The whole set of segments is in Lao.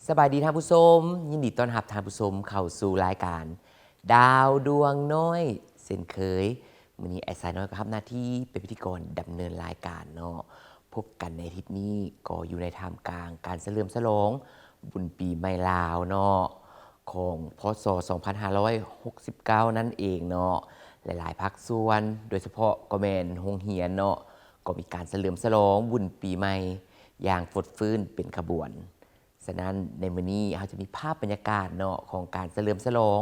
ສະບາຍດີທ່ານຜູ້ຊົມ, ຍິນດີຕ້ອນຮັບທ່ານຜູ້ຊົມເຂົ້າສູ່ລາຍການດາວດວງນ້ອຍເຊັ່ນເຄີຍ. ມື້ນີ້ອ້າຍຊາຍນ້ອຍກໍຮັບໜ້າທີ່ເປັນພິທີກອນດຳເນີນລາຍການເນາະ. ພົບກັນໃນອາທິດນີ້ກໍຢູ່ໃນທ່າມກາງການສະເຫຼີມສະຫຼອງບຸນປີໃໝ່ລາວເນາະ ຂອງ ພ.ສ. ສອງພັນຫ້າຮ້ອຍຫົກສິບເກົ້ານັ້ນເອງເນາະ. ຫຼາຍໆພາກສ່ວນ ໂດຍສະເພາະກໍແມ່ນໂຮງຮຽນເນາະ ກໍມີການສະເຫຼີມສະຫຼອງບຸນປີໃໝ່ຢ່າງຟົດຟື້ນເປັນຂະບວນ. ສະນັ້ນ ໃນມື້ນີ້ເຮົາຈະມີພາບບັນຍາກາດເນາະ ຂອງການສະເຫຼີມສະຫຼອງ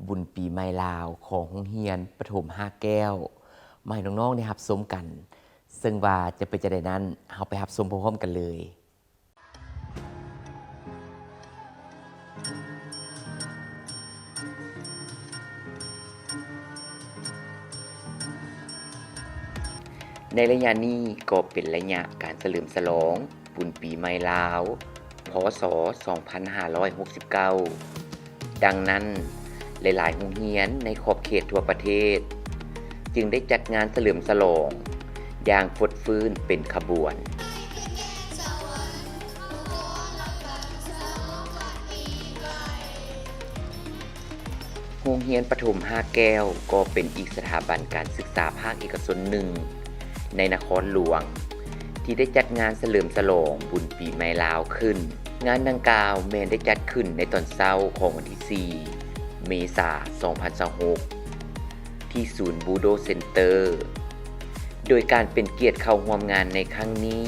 ບຸນປີໃໝ່ລາວຂອງໂຮງຮຽນປະຖົມຫ້າແກ້ວ ມາໃຫ້ນ້ອງໆໄດ້ຮັບຊົມກັນ. ເຊິ່ງວ່າຈະເປັນຈັ່ງໃດນັ້ນ ເຮົາໄປຮັບຊົມພ້ອມໆກັນເລີຍ. ໃນໄລຍະນີ້ກໍເປັນໄລຍະການສະເຫຼີມສະຫຼອງບຸນປີໃໝ່ລາວ ພ.ສ. ສອງພັນຫ້າຮ້ອຍຫົກສິບເກົ້າ. ດັ່ງນັ້ນ, ຫຼາຍໆໂຮງຮຽນໃນຂອບເຂດທົ່ວປະເທດ ຈຶ່ງໄດ້ຈັດງານສະເຫຼີມສະຫຼອງຢ່າງຟົດຟື້ນເປັນຂະບວນ. ໂຮງຮຽນປະຖົມຫ້າແກ້ວ ກໍເປັນອີກສະຖາບັນການສຶກສາພາກເອກະຊົນໜຶ່ງໃນນະຄອນຫຼວງ ທີ່ໄດ້ຈັດງານສະເຫຼີມສະຫຼອງບຸນປີໃໝ່ລາວຂຶ້ນ. ງານດັ່ງກ່າວແມ່ນໄດ້ຈັດຂຶ້ນໃນຕອນເຊົ້າຂອງວັນທີສີ່ ເມສາ ສອງພັນຊາວຫົກ ທີ່ສູນບູໂດເຊັນເຕີ ໂດຍການເປັນກຽດເຂົ້າຮ່ວມງານໃນຄັ້ງນີ້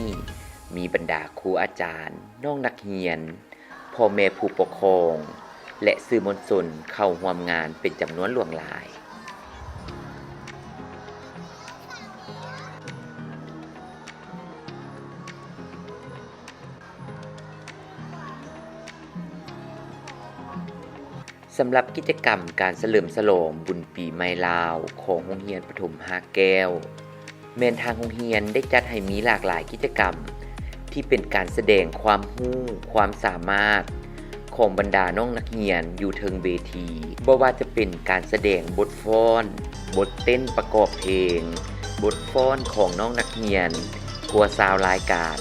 ມີບັນດາຄູອາຈານ, ນ້ອງນັກຮຽນ, ພໍ່ແມ່ຜູ້ປົກຄອງ ແລະ ສື່ມວນຊົນເຂົ້າຮ່ວມງານເປັນຈຳນວນຫຼວງຫຼາຍ. ສຳລັບກິດຈະກຳການສະເຫຼີມສະຫຼອງບຸນປີໃໝ່ລາວຂອງໂຮງຮຽນປະຖົມຫ້າແກ້ວ ແມ່ນທາງໂຮງຮຽນໄດ້ຈັດໃຫ້ມີຫຼາກຫຼາຍກິດຈະກຳ ທີ່ເປັນການສະແດງຄວາມຮູ້ຄວາມສາມາດຂອງບັນດານ້ອງນັກຮຽນຢູ່ເທິງເວທີ, ບໍ່ວ່າຈະເປັນການສະແດງບົດຟ້ອນ, ບົດເຕັ້ນປະກອບເພງ, ບົດຟ້ອນຂອງນ້ອງນັກຮຽນກວ່າຊາວລາຍການ.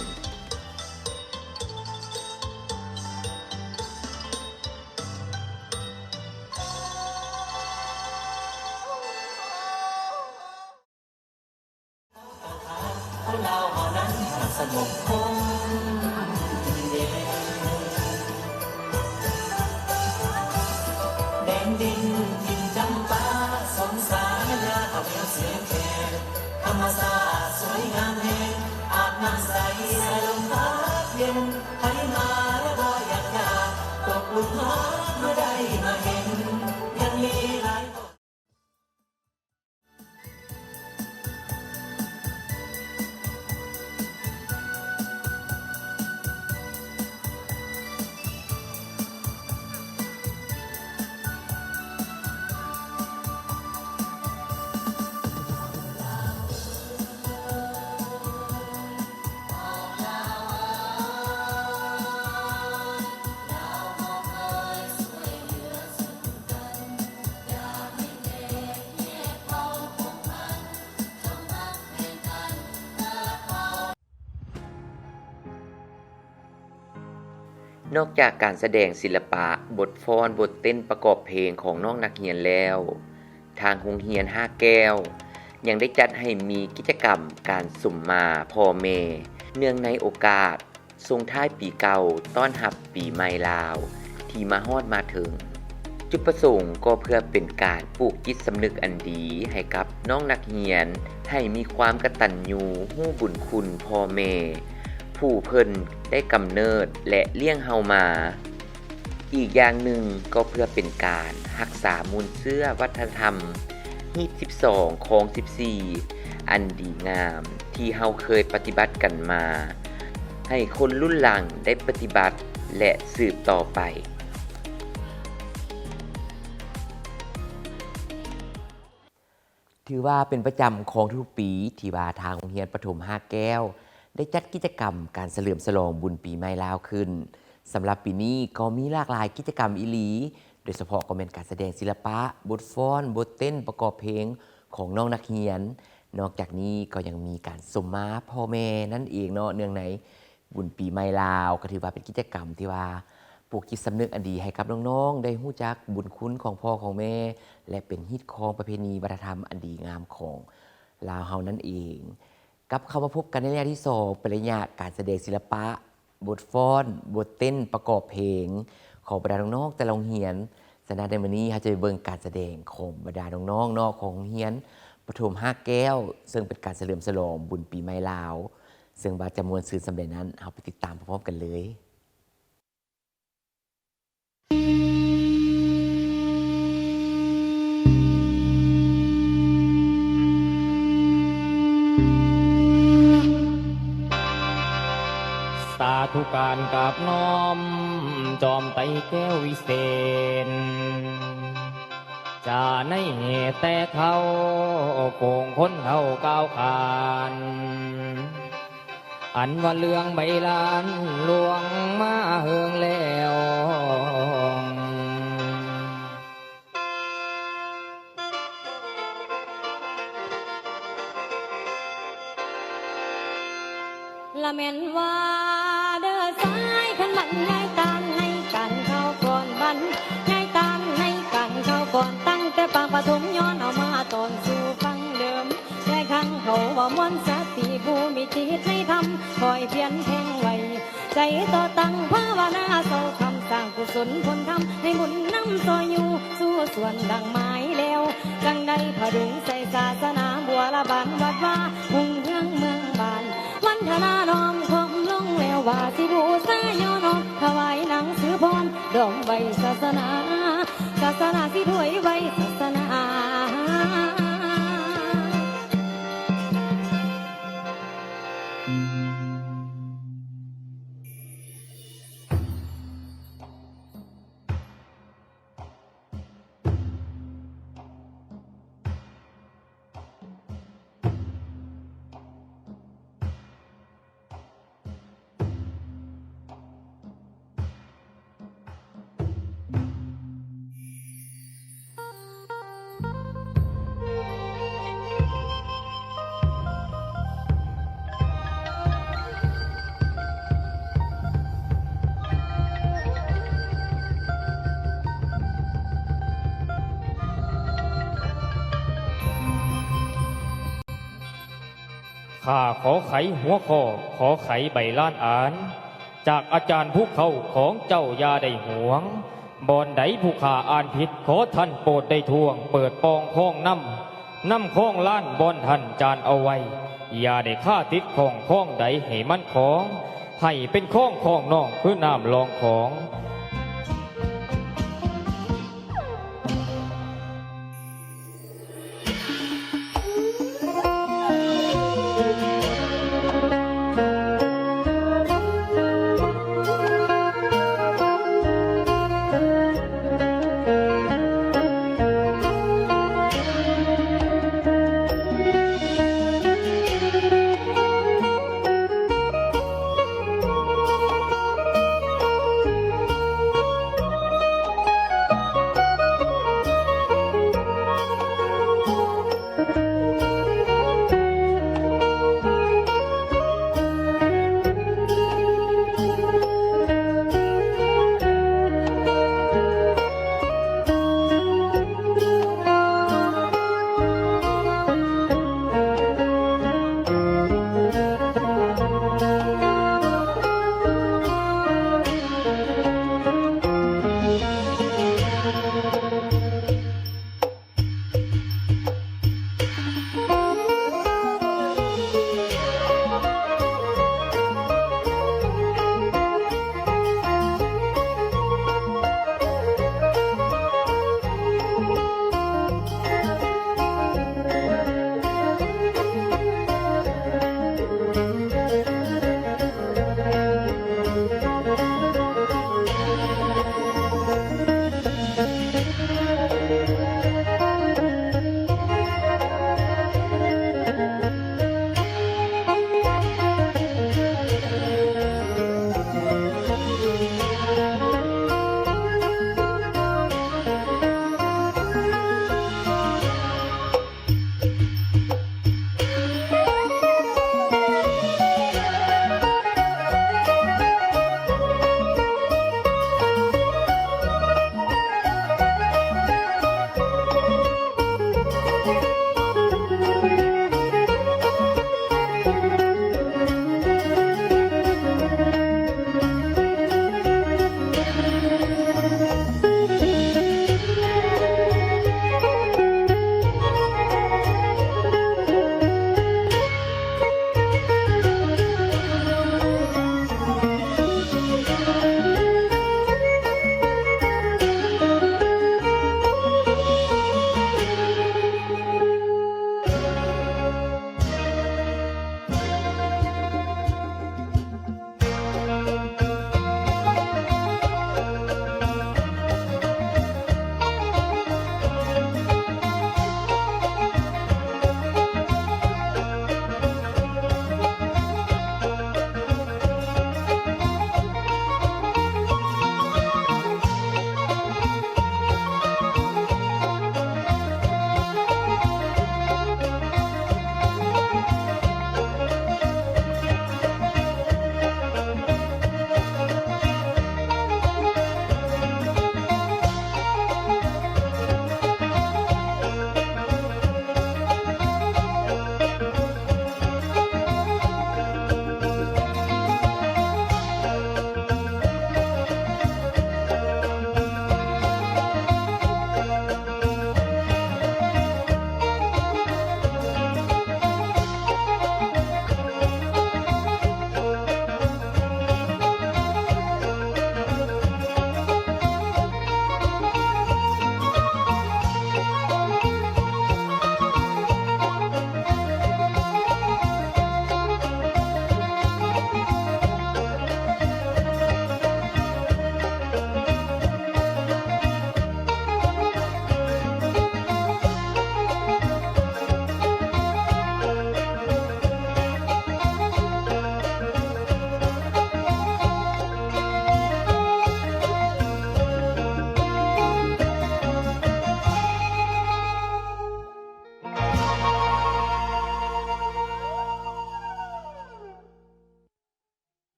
ນອກຈາກການສະແດງສິລະປະ, ບົດຟ້ອນ, ບົດເຕັ້ນປະກອບເພງຂອງນ້ອງນັກຮຽນແລ້ວ, ທາງໂຮງຮຽນຫ້າແກ້ວ ຍັງໄດ້ຈັດໃຫ້ມີກິດຈະກຳການສົມມາພໍ່ແມ່ ເນື່ອງໃນໂອກາດ ສົ່ງທ້າຍປີເກົ່າ ຕ້ອນຮັບປີໃໝ່ລາວທີ່ມາຮອດມາເຖິງ. ຈຸດປະສົງກໍເພື່ອເປັນການປູກຈິດສຳນຶກອັນດີໃຫ້ກັບນ້ອງນັກຮຽນ ໃຫ້ມີຄວາມກະຕັນຍູຮູ້ບຸນຄຸນພໍ່ແມ່ ຜູ້ເພິ່ນໄດ້ກຳເນີດ ແລະ ລ້ຽງເຮົາມາ. ອີກຢ່າງໜຶ່ງກໍເພື່ອເປັນການຮັກສາມູນເຊື້ອວັດທະນະທຳຮີດສິບສອງ ຄອງສິບສີ່ ອັນດີງາມທີ່ເຮົາເຄີຍປະຕິບັດກັນມາ ໃຫ້ຄົນລຸ້ນຫຼັງໄດ້ປະຕິບັດ ແລະ ສືບຕໍ່ໄປ. ຖືວ່າເປັນປະຈຳຂອງທຸກໆປີ ທີ່ວ່າທາງໂຮງຮຽນປະຖົມຫ້າແກ້ວ ໄດ້ຈັດກິດຈະກຳການສະເຫຼີມສະຫຼອງບຸນປີໃໝ່ລາວຂຶ້ນ. ສຳລັບປີນີ້ກໍມີຫຼາກຫຼາຍກິດຈະກຳອີ່ຫຼີ, ໂດຍສະເພາະກໍແມ່ນການສະແດງສິລະປະ, ບົດຟ້ອນ, ບົດເຕັ້ນປະກອບເພງຂອງນ້ອງນັກຮຽນ. ນອກຈາກນີ້ກໍຍັງມີການສົມມາພໍ່ແມ່ນັ້ນເອງເນາະ, ເນື່ອງໃນ ບຸນປີໃໝ່ລາວ ກໍຖືວ່າເປັນກິດຈະກຳທີ່ວ່າ ປູກຈິດສຳນຶກອັນດີໃຫ້ກັບນ້ອງໆ ໄດ້ຮູ້ຈັກບຸນຄຸນຂອງພໍ່ຂອງແມ່ ແລະ ເປັນຮີດຄອງປະເພນີວັດທະນະທຳອັນດີງາມຂອງລາວເຮົານັ້ນເອງ. ກັບເຂົ້າມາພົບກັນໃນໄລຍະທີສອງ ເປັນໄລຍະການສະແດງສິລະປະ, ບົດຟ້ອນ, ບົດເຕັ້ນປະກອບເພງຂອງບັນດານ້ອງໆ ແຕ່ລະໂຮງຮຽນ. ສະນັ້ນໃນມື້ນີ້ເຮົາຈະໄປເບິ່ງການສະແດງຂອງບັນດານ້ອງໆ ເນາະ ຂອງໂຮງຮຽນປະຖົມຮາກແກ້ວ ເຊິ່ງເປັນການສະເຫຼີມສະຫຼອງບຸນປີໃໝ່ລາວ ເຊິ່ງວ່າຈະມ່ວນຊື່ນສ່ຳໃດນັ້ນ ເຮົາໄປຕິດຕາມພ້ອມໆ ກັນເລີຍ. ສາທຸການກາບນ້ອມ ຈອມໄຕແກ້ວວິເສດ ຈາໃນແຕ່ເຂົາ ໂກງຄົນເຮົາກ້າວຂານ ອັນວ່າເລື່ອງໃບລານລ່ວງມາເຫິງແລ້ວ ລະແມ່ນວ່າເດີຊາຍ ຄັນບັນຍາຍຕາມໃນການຂ່າວກ່ອນ ບັນຍາຍຕາມໃນການຂ່າວກ່ອນ ຕັ້ງແຕ່ປາງປະຖົມ ຍ້ອນເອົາມາຕອນສູ່ຟັງເດີມ. ຫຼາຍຄັ້ງເຂົາເວົ້າມ່ວນສະຕິ ຜູ້ມີຈິດໃນທຳ ຄອຍພຽນແພງໄວ້ ໃຈຕໍ່ຕັ້ງພາວະນາ ເຊົາຄຳສ້າງກຸສົນຜົນທຳ ໃຫ້ບຸນນຳຊ່ອຍຢູ່ສູ່ສ່ວນດັ່ງໝາຍແລ້ວ ຈັ່ງໄດ້ຜະດຸງໃສ່ສາສະໜາ ບົວລະບານວັດວາ ຮຸ່ງເຮືອງເມືອງບ້ານ ວັນທະນານ້ອມຄອມລົງແລ້ວ ວ່າຊິບູຊາຍໍ້ນ້ອມ ຖວາຍໜັງສືພອມ ດອມໄວ້ສາສະໜາ ສາສະໜາຊິຖວາຍໄວ້ສາສະໜາ. ຂ້າຂໍໄຂຫົວຂໍ້ ຂໍໄຂໃບລານອ່ານ ຈາກອາຈານຜູ້ເຖົ້າຂອງເຈົ້າຢ່າໄດ້ຫວງ. ບ່ອນໃດຜູ້ຂ້າອ່ານຜິດ ຂໍທ່ານໂປດໄດ້ທ້ວງ ເປີດປ່ອງຄອງນຳ ນຳຄອງລານບ່ອນທ່ານຈານເອົາໄວ້ ຢ່າໄດ້ຄາຕິດຂ້ອງຄອງໃດໃຫ້ມັນຂອງ ໃຫ້ເປັນຄອງຂອງນ້ອງຄືນ້ຳລອງຂອງ.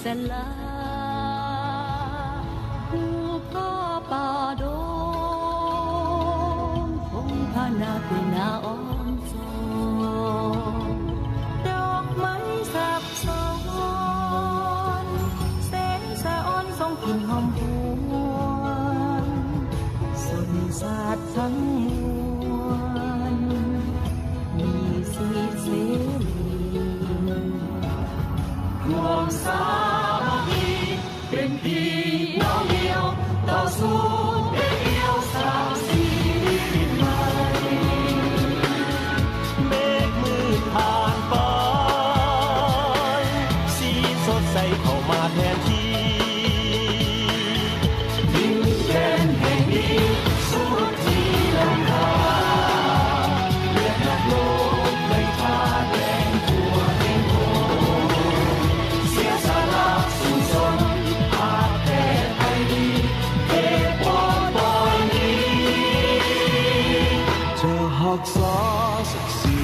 ສະຫຼາ ພູຜາປ່າດົງ ພົງພະນາເປັນໜ້າອອນຊອນ ດອກໄມ້ສັກຊ້ອນ ເສສະອອນສົ່ງກິ່ນຫອມຫວນ ຊົນຊາດທັງມວນ ມີສິດເສລີ ຮ່ວມສາມັກຄີ ເປັນພີ່ນ້ອງດຽວ ຕໍ່ສູ້ເດັດດ່ຽວ ສ້າງຊີວິດໃໝ່. ເມກມືດຜ່ານໄປ ສີສົດໃສເຂົ້າມາແທນທີ່ ດິນແດນແຫ່ງນີ້ ສຸດທີ່ລ້ຳຄ່າ ເລືອດນັກລົບໄດ້ທາແດງທົ່ວແຫ່ງຫົນ ເສຍສະຫຼະສູ້ຊົນ ຫາກແພ້ໄພດີ ເຂດປົດປ່ອຍນີ້ ຈະຮັກສາສັກສີ.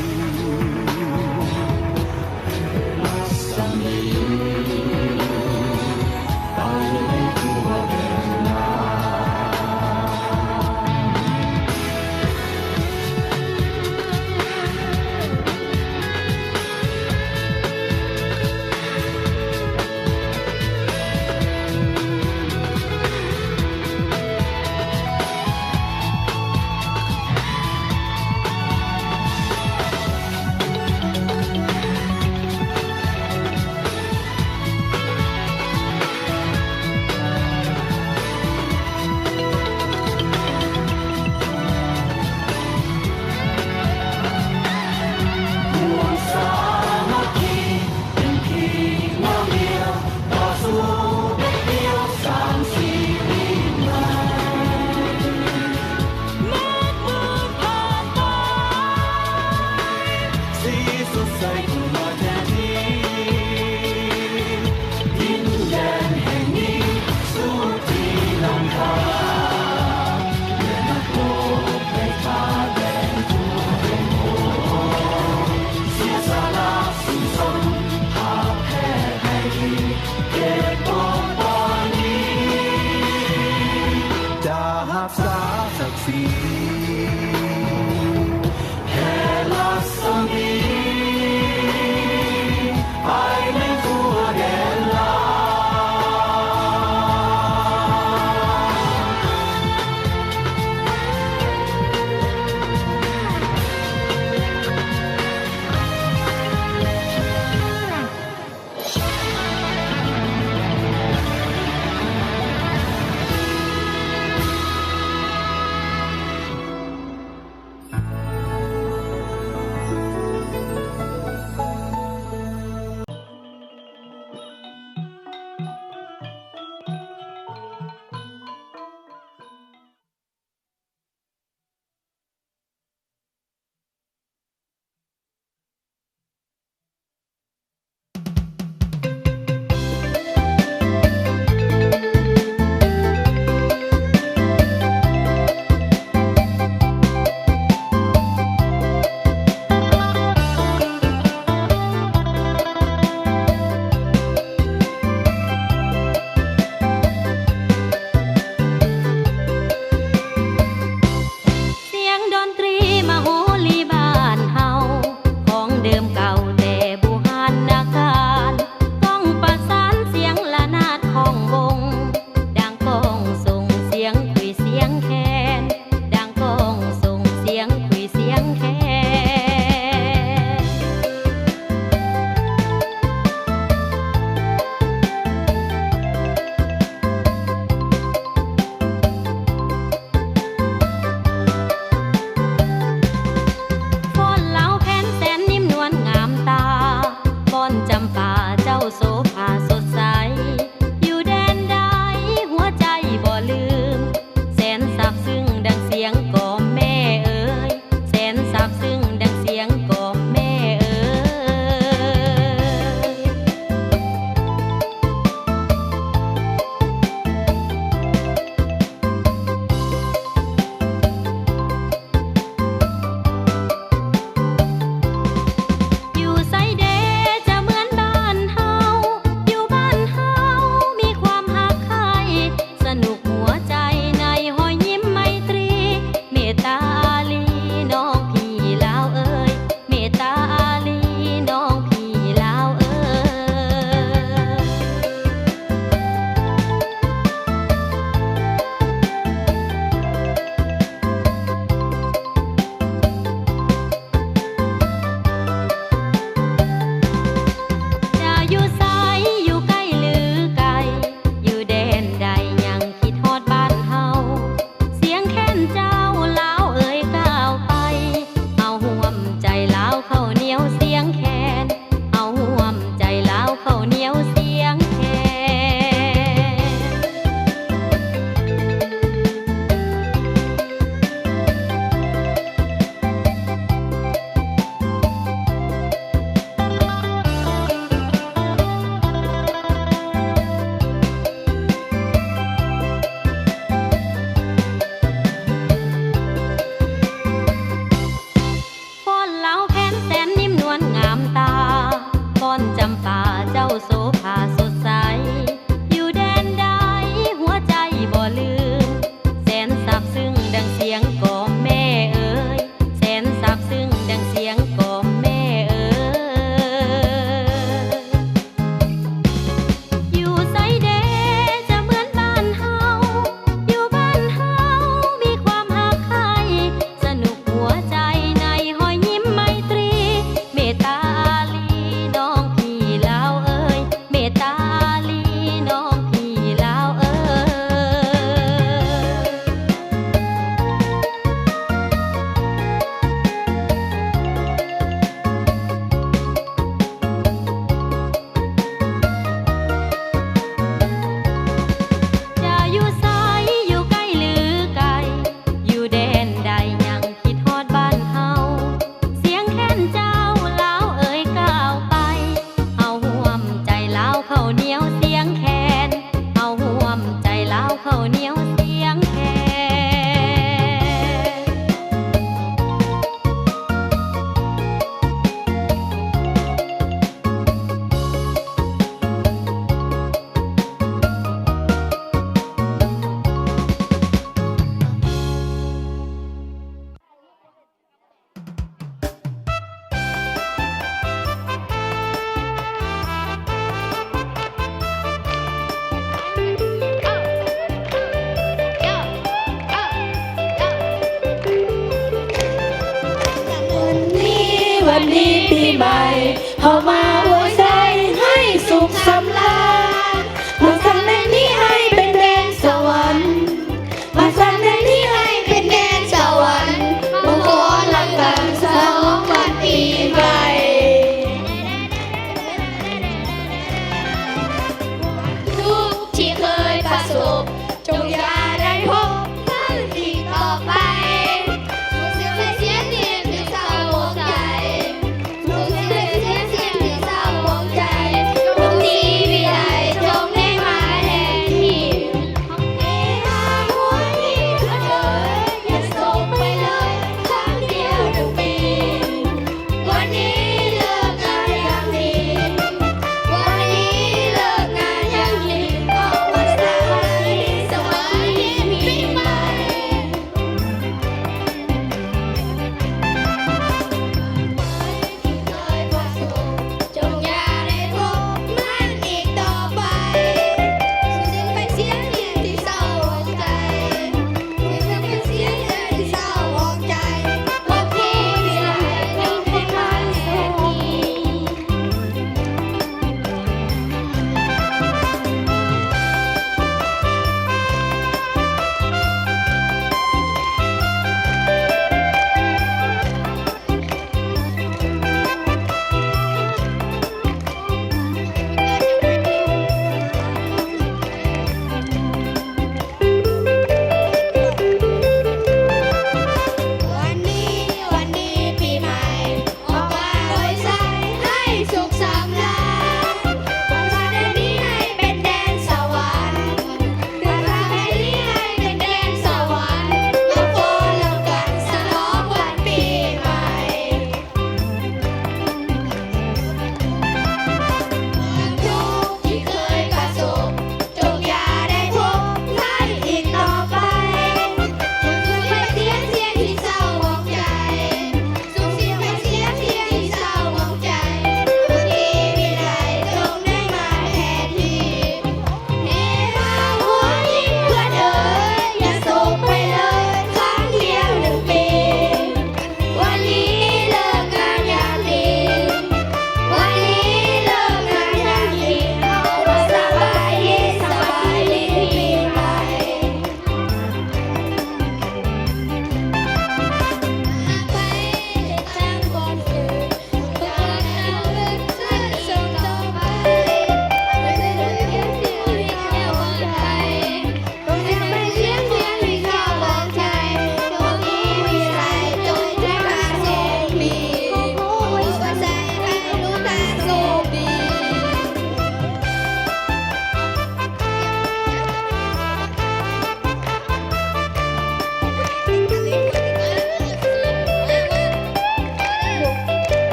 ຈະຮັກສາສັກສີ ແຜ່ລັດສະໝີ ໄປໃນທົ່ວແດນລາວ. ສຽງດົນຕຣີມະໂຫຣີບ້ານເຮົາ ຂອງເດີມເກົ່າແຕ່ບູຮານນະການ ກ້ອງປະສານສຽງລະນາດຂອງວົງ ດັ່ງກ້ອງສົ່ງສຽງຄຸຍສຽງແຄນ ດັ່ງກ້ອງສົ່ງສຽງຄຸຍສຽງແຄນ. ຟ້ອນລາວແຜ່ນແສນຍິ້ມນວນງາມຕາ ຟ້ອນຈຳປາເຈົ້າໂສພາສົດໃສ ຢູ່ແດນໃດຫົວໃຈບໍ່ລືມ ແສນຊາບຊຶ້ງດັ່ງສຽງກອມແມ່ເອີຍ ແສນຊາບຊຶ້ງດັ່ງສຽງກອມແມ່ເອີຍ. ຢູ່ໃສເດຈະເໝືອນບ້ານເຮົາ ຢູ່ າໂສພາສົດໃສ ຢູ່ແດນໃດຫົວໃຈບໍ່ລືມ ແສນຊາບຊຶ້ງດັ່ງສຽງກອມແມ່ເອີຍ ແສນຊາບຊຶ້ງດັ່ງສຽງກອມແມ່ເອີຍ. ຢູ່ໃສແດ່ຈະເໝືອນບ້ານເຮົາ ຢູ່ບ້ານເຮົາມີຄວາມຮັກໃຄ່ ສະໜຸກຫົວໃຈໃນຮອຍຍິ້ມໄມຕຣີ ເມດຕາອາລີນ້ອງພີ່ລາວເອີຍ ເມດຕາອາລີນ້ອງພີ່ລາວເອີຍ. ຈະຢູ່ໃສ ຢູ່ໃກ້ຫຼືໄກ ຢູ່ແດນໃດຍັງຄິດຮອດບ້ານເຮົາ ສຽງແຄນເຈົ້າລາວເອີຍກ້າວໄປ ເຮົາຮ່ວມໃຈລາວເຂົ້າໜຽວສຽງແຄນ ເຮົາຮ່ວມໃຈລາວເຂົ້າໜຽວສຽງແຄນ. ວັນນີ້ ວັນດີປີໃໝ່ ເຮົາມາອວຍໄຊໃຫ້ສຸກສຳລານ ເມືອງສັກແຫ່ງນີ້ໃຫ້ເປັນແດນສະຫວັນ ເມືອງສັກແຫ່ງນີ້ໃຫ້ເປັນແດນສະຫວັນ ມາຂໍຮັກກັນສະຫຼອງວັນປີໃໝ່ ທຸກທີ່ເຄີຍປະສົບ ຈົ່ງຢ່າໄດ້ພົບໃນປີຕໍ່ໄປ ເສຍ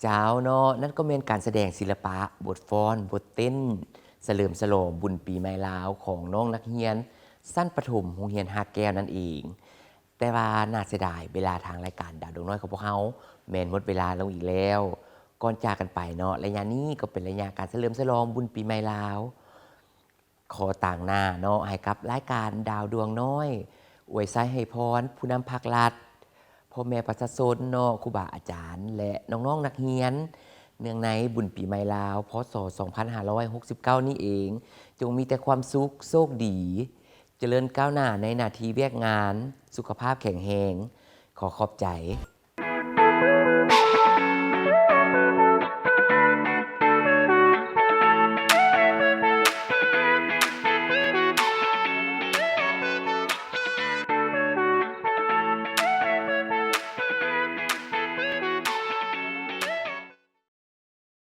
ເຈົ້າເນາະ ນັ້ນກໍແມ່ນການສະແດງສິລະປະ, ບົດຟ້ອນ, ບົດເຕັ້ນ ສະເຫຼີມສະຫຼອງບຸນປີໃໝ່ລາວຂອງນ້ອງນັກຮຽນຊັ້ນປະຖົມໂຮງຮຽນຮາກແກ້ວນັ້ນເອງ. ແຕ່ວ່າໜ້າເສຍດາຍ ເວລາທາງລາຍການດາວດວງນ້ອຍຂອງພວກເຮົາແມ່ນໝົດເວລາລົງອີກແລ້ວ. ກ່ອນຈາກກັນໄປເນາະ ໄລຍະນີ້ກໍເປັນໄລຍະການສະເຫຼີມສະຫຼອງບຸນປີໃໝ່ລາວ. ຂໍຕາງໜ້າເນາະ ໃຫ້ກັບລາຍການດາວດວງນ້ອຍ ອວຍໄຊໃຫ້ພອນຜູ້ນຳພາກລັດ, ພໍ່ແມ່ປະຊາຊົນເນາະ, ຄູບາອາຈານ ແລະ ນ້ອງໆນັກຮຽນ ເນື່ອງໃນບຸນປີໃໝ່ລາວ ພ.ສ. ສອງພັນຫ້າຮ້ອຍຫົກສິບເກົ້ານີ້ເອງ, ຈົ່ງມີແຕ່ຄວາມສຸກ, ໂຊກດີ, ຈະເລີນກ້າວໜ້າໃນໜ້າທີ່ວຽກງານ, ສຸຂະພາບແຂງແຮງ. ຂໍຂອບໃຈ.